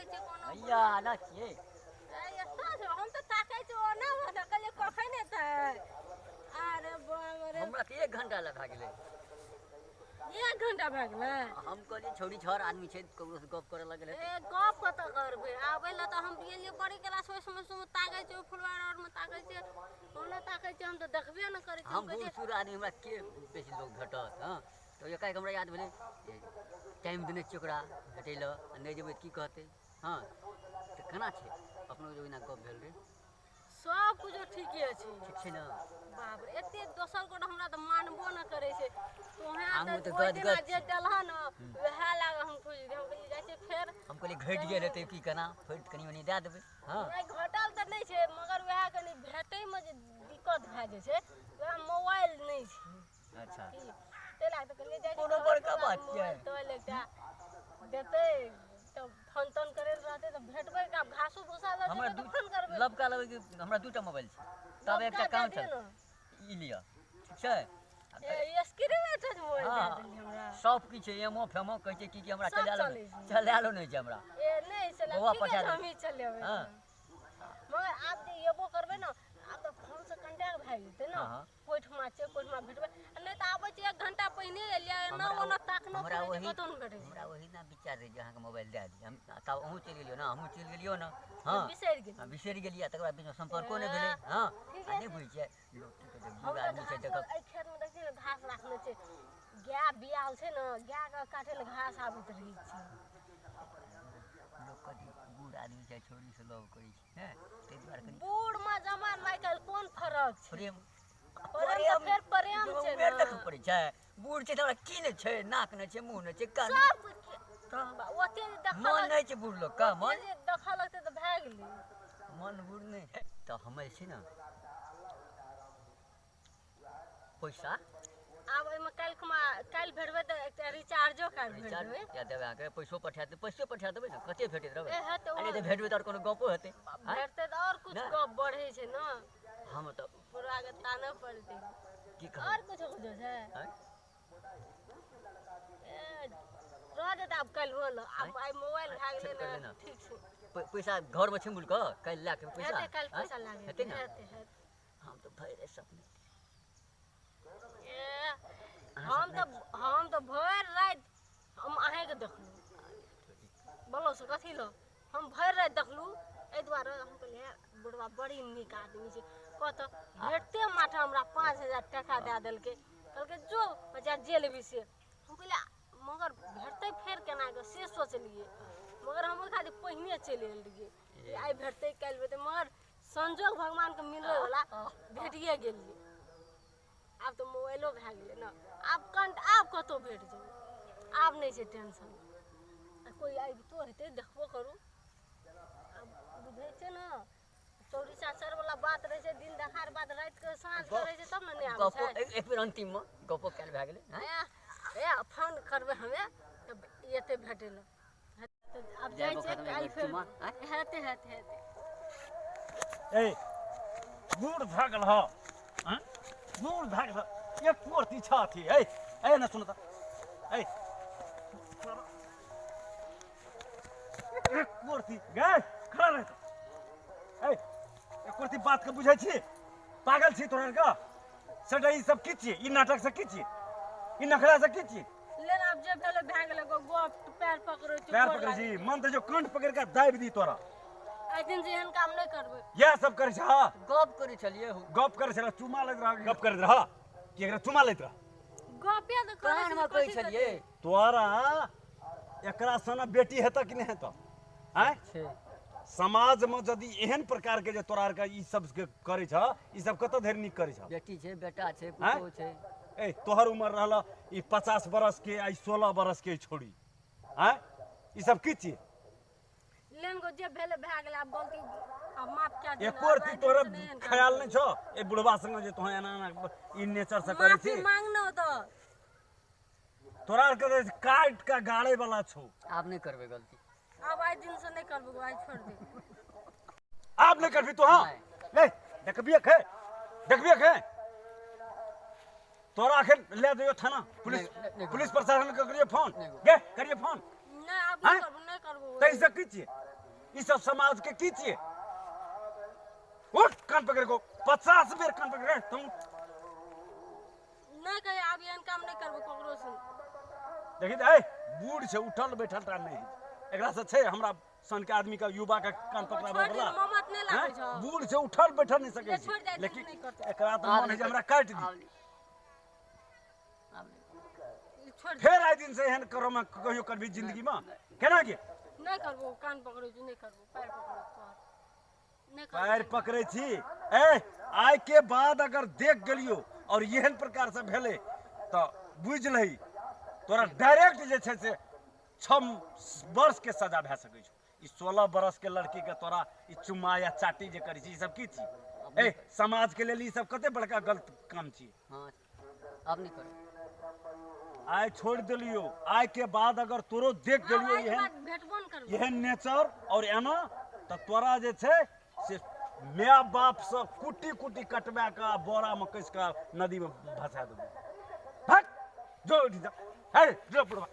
करै छै कोनो हैया आना छियै। ए, एतऽ छै, हम तऽ ताकै छी ओना ओना, कहलियै कखन एतै। अरे बाप रे। हमरा तऽ एक घंटा लए भए गेलै। एक घंटा भए गेलै। हम कहलियै छौड़ी छर आदमी छै, ककरोसँ गप करऽ लगल हेतै। ए, गप कतऽ करबै? आबै लए तऽ हम गेलियै बड़ी क्लास, ओहि समय समय ताकै छियै, ओहि फुलवार आरमे ताकै छियै, ओना ताकै छियै, हम तऽ देखबे नहि करै छियै। हम कहै बूढ़ छियै सूढ़ आदमी, हमरा के बेसी लोक भेटत? हँ, तऽ एकाएक हमरा याद भेलै जे टाइम देने छियै ओकरा भेटै लए, आ नहि जेबै तऽ की कहतै? हँ, तऽ केना छै अपनो? जे ओहिना गप भेल रहै। सब कुछो ठीके छै। ठीक छै ने? बाप रे, एते दोसर गोटा हमरा तऽ मानबो नहि करै छै। तोहे हमहूँ तऽ तऽ ओहि दिना गदगद जे छी। देलह ने, वएह लाग हम खुश रही। हम कहलियै जाइ छियै फेर। हम कहलियै घटि गेल हेतै की केना, फेर कनि मनि दए देबै। हँ, नहि, घटल तऽ नहि छै, मगर वएह कनि भेटैमे जे दिक्कत भए जाइ छै, वएह मोबाइल नहि छै। अच्छा। की ताहि लए कऽ कहलियै जाइ छियै। कोनो बड़का बात छै? मोबाइल तोबाइल एकटा देतै तऽ फोन तोन करै लए रहतै तऽ भेटबै। आब घासो भूसा लऽ हमरा जेबै दू तऽ फोन करबै। लबका लेबै कि? हमरा दूटा मोबाइल छै, तब एकटा लबका काम दए छै। दियौ ने। ई लिअ, ठीक छै? ए, स्क्रीन टच मोबाइल हँ। दए देलियै हमरा। सब किछु एमो फेमो कहै छै की की हमरा सब चलायल चलै छै। चलायलो नहि छै हमरा। ए, नहि चलायब। बौआ ठीके पठा छै। देबै। हमही चलेबै। हँ। मगर आब जे एबो करबै ने, आब तऽ फोनसँ कॉन्टैक्ट भए जेतै ने। हँ। कोइठमा छै, कोइठमा भेटबै। आ नहि तऽ आबै छै, एक घंटा पहिने एलियै, एना हमरा ओना ताकनो हमरा फिरै छै, ओही कतहु नहि भेटै छै। हमरा ओही ना विचार रहै जे अहाँके मोबाइल दए दी हम। तब अहूँ चलि गेलियौ ने, हमहूँ चलि गेलियौ ने। हँ। बिसरि गेलियै। हँ, बिसरि गेलियै। तकर बाद बीचमे सम्पर्को नहि भेलै। हँ। ठीके आ नहि छै। बुझै छियै लोक की कहै छै, हम बूढ़ तऽ आदमी छै। घासो देखब एहि खेतमे देखै छियै ने, घास राखने छै। गाय बियाल छै ने, गायके काटै लए घास आबैत रहै छै। लोक कहतै बूढ़ आदमी छै, छौड़ीसँ लव करै छै। हँ, ताहि दुआरे कनि बूढ़मे जमानमे आइ काल्हि कोन फरक छै? प्रेम। प्रेम तऽ फेर प्रेम छै उमेर ने। देखऽ पड़ै छै। बूढ़ छै तऽ हमरा की नहि छै? नाक नहि छै, मुँह नहि छै, कान नहि। सब ओते जे देखऽ मन लगतै, नहि छै बूढ़ लोकके ओते मन। जे देखऽ लगतै तऽ भए गेलै। मन बूढ़ नहि छै तऽ हमर छै ने पैसा। आब ओहिमे काल्हि खुमा काल्हि भेटबै तऽ एकटा रिचार्जो कार्ड भेट रिचार्ज देबै। या देबै अहाँके, पैसो पठा देबै, पैसो पठा देबै ने। कते भेटैत रहबै? ए, हेतै। आ नहि तऽ भेटबै तऽ आओर कोनो गपो हेतै? आँय? भेटतै तऽ आओर कुछ नहि। गप बढ़ै छै ने। हम तऽ बुढ़वा के तानऽ पड़तै। की कहब? आओर कुछो कुछो छै। आँय? ए, रह जेतै आब काल्हि होल। आब आइ मोबाइल भए गेलै। करबै ने ने। ठीक छै। पैसा घरमे छै मुलक, काल्हि लए कऽ पैसा। हेतै, काल्हि आँय? पैसा लागै हेतै ने? हेतै, हेतै। हम तऽ भरि सपने ए, हम तऽ भरि राति हम अहीँके देखलहुँ। बोलो से कथी लो, हम भरि राति देखलहुँ। एहि दुआरे हम कहलियै बुढ़वा बड़ी नीक आदमी छै। कहतऽ भेटते मात्र हमरा 5000 टाका दए देलकै। कहलकै जो बच्चा, जे लेबही से। हम कहलियै मगर भेटतै फेर केना कऽ, से सोचलियै। मगर हम ओहि खातिर पहिने चलि आयल रहियै कि आइ भेटतै, काल्हि भेटतै। मगर संजोग भगवानके मिलबैवला, भेटिए गेलियै। आब तऽ मोबाइलो भए गेलै ने, आब कंट आब कतहु भेट जेबै, आब नहि छै टेंशन। आ कोइ आबितो हेतै, देखबो करू। आब बुझै छै ने, चौरी चाचरवला बात रहै छै, दिन देखार बात रातिके साँझके रहै छै, तब ने नहि आबै गपो छै। एक बेर अंतिममे गपो कयल भए गेलै। आँय? ए ए, फोन करबै हमे तऽ एतै भेटै लए। तऽ आब जाइ जायबो छियै खतम, एक काल्हि बेर फेर चुमा। आँय? हेतै, हेतै, हेतै। ए, बूढ़ भए गेल हँ? आँय? बूढ़ भए गेल हँ, एक रत्ती छह अथी। ए ए, ने सुन तऽ, ए, एक रत्ती गे खड़ा रह तऽ। ए, एक रत्ती बात के बुझै छी? पागल छी तोरा आरके? सटा ई सब की छियै? ई नाटक से की छियै? ई नखरा से की छियै? ले, आब जे भेलै भए गेलै। एगो गप, पैर पकड़ै छी। पैर गोर पकड़ै छी? लागै। मन तऽ जो कंठ पकड़ि कऽ दाबि दी तोरा। एहि दिन से एहन काम नहि करबै। इएह सब करै छै। हँ। गप करै छलियै हौ। गप करै छलै, चुमा लैत रह, गप करैत रह कि एकरा चुमा लैत रह? गपे तऽ करै कानमे छी, कहै कथी छलियै। तोरा एकरा सना बेटी हेतऽ कि नहि हेतऽ? आँय? छै। समाजमे यदि एहन प्रकारके जे तोरा आरके ई सब के करै छह, ई सब कतऽ धरि नीक करै छह? बेटी छै, बेटा छै, पुतोहु छै। ए, तोहर उमर रहल ई 50 बरस के आ ई 16 बरस के छोड़ी। आँय, ई सब की छियै? लेन गो, जे भेलै भए गेलै। आब गलती आब माफ कए दियौ। एको रत्ती तोहर ख्याल नहि छौ ए बुढ़वा संगे जे तोहर एना एना ई नेचर से करै माफी छी? मांगना तऽ तोरा आरके तऽ काटि कऽ गाड़े वाला छौ। आब नहि करबै गलती। आब आइ दिन से नहि करबै, आइ छोड़ दे। आब नहि करबी तू? हाँ। नहि। ले, देखबिए खे, देखबिए खे तोरा। अखन ले जइयो थाना पुलिस। नहि, नहि। पुलिस प्रशासन के करिए फोन। नहि। गे, करिए फोन। नहि, आब नहि आँय? करबो, नहि करबो। तै से की छियै? ई सब समाज के की छियै? उठ, कान पकड़ को 50 बेर कान पकड़ तुम। नहि कहियो, आब एहन काम नहि करबो ककरो से। देखी तऽ, ए बूढ़ छै, उठल बैठल टा नहि, एकरा से छै हमरा सन के आदमी के, युवा के कान पकड़ाबै छोड़ि वाला दे, ममत नहि लागै छौ। बूढ़ छै, उठल बैठल नहि सकै ले, छै। छोड़ि दे, लेकिन नहि करतै। एकरा तऽ मन है जे हमरा काटि दी। आब नहि, आब नहि। छोड़ि दे। फेर आइ दिन से एहन करम कहियो करबी जिंदगी में? केना के नहि करबो, कान पकड़ै छी, नहि करबो, पैर पकड़ो तोहर, नहि करबो। पैर पकड़ै छी। ए आइ के बाद अगर देख गेलियो और एहन प्रकार से भेलै तऽ बुझि लही, तोरा डायरेक्ट जे छै से 6 वर्ष के सजा भए सकै छौ। ई 16 बरस के लड़की के तोरा ई चुम्मा या चाटी जे करै छी, ई सब की छी? ए समाज के लेल ई सब कते बड़का गलत काम छी। हँ, आब नहि करब। आइ छोड़ि देलियो, आइ के बाद अगर तोरो देख आब गेलियो आइके एहन बाद भेटबो नहि करबो, एहन नेचर और एना, तऽ तोरा जे छै से माय बाप से कुटी कुटी कटवा कऽ आ बोरा में कस कऽ नदी में भसा देबो। भाग जो, उठि जा। हे जो बुढ़वा।